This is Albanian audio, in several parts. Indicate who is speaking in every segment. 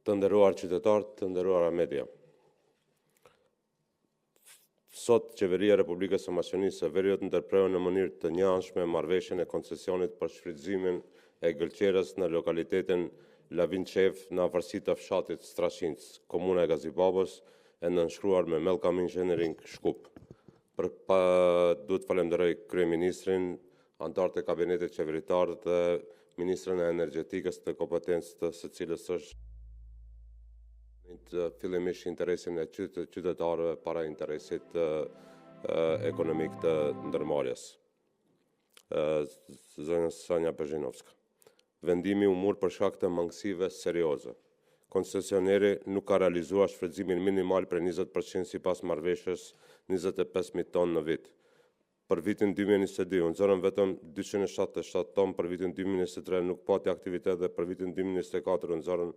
Speaker 1: Të nderuar qytetarë, të nderuara media. Sot Qeveria e Republikës së Maqedonisë së Veriut ndërpreu në mënyrë të njëanshme marrëveshjen e koncesionit për shfrytëzimin e gëlqeres në lokalitetin Lavinçevë në afërsi të fshatit Strashincë, komuna e Gazibabës, e nënshkruar me Melkam Engineering Shkup. Për pa duhet të falenderoj kryeministrin, anëtarët e kabinetit qeveritar dhe ministrën e energjetikës të kompetencë të së cilës është fillimisht interesin e qytetarëve para interesit ekonomik të ndërmarrjes. Zonja Sanja Bezhinovska. Vendimi u mor për shkak të mangësive serioze. Koncesioneri nuk ka realizuar shfrytëzimin minimal prej 20% sipas marrëveshjes 25.000 ton në vit. Për vitin 2022 u nxorën vetëm 277 ton, për vitin 2023 nuk pati aktivitet dhe për vitin 2024 u nxorën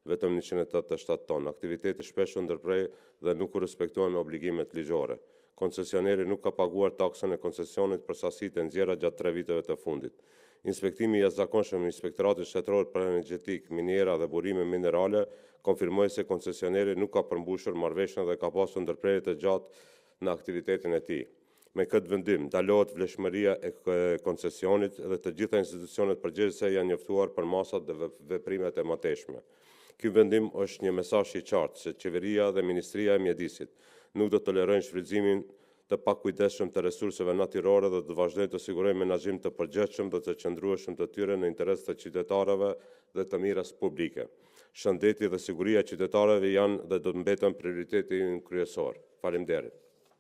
Speaker 1: vetëm 187 ton. Aktiviteti shpesh u ndërpre dhe nuk u respektuan obligimet ligjore. Koncesioneri nuk ka paguar taksën e koncesionit për sasitë e nxjerra gjatë tre viteve të fundit. Inspektimi i jashtëzakonshëm i Inspektoratit Shtetëror për Energjetikë, Miniera dhe Burime Minerale konfirmoi se koncesioneri nuk ka përmbushur marrëveshjen dhe ka pasur ndërprerje të gjatë në aktivitetin e tij. Me këtë vendim ndalohet vlefshmëria e koncesionit dhe të gjitha institucionet përgjegjëse janë njoftuar për masat dhe veprimet e mëtejshme. Ky vendim është një mesazh i qartë se qeveria dhe Ministria e Mjedisit nuk do të tolerojnë shfrytëzimin të pakujdesshëm të resurseve natyrore dhe do të vazhdojnë të sigurojnë menaxhim të përgjegjshëm dhe të qëndrueshëm të tyre në interes të qytetarëve dhe të mirës publike. Shëndeti dhe siguria e qytetarëve janë dhe do të mbeten prioriteti ynë kryesor. Faleminderit.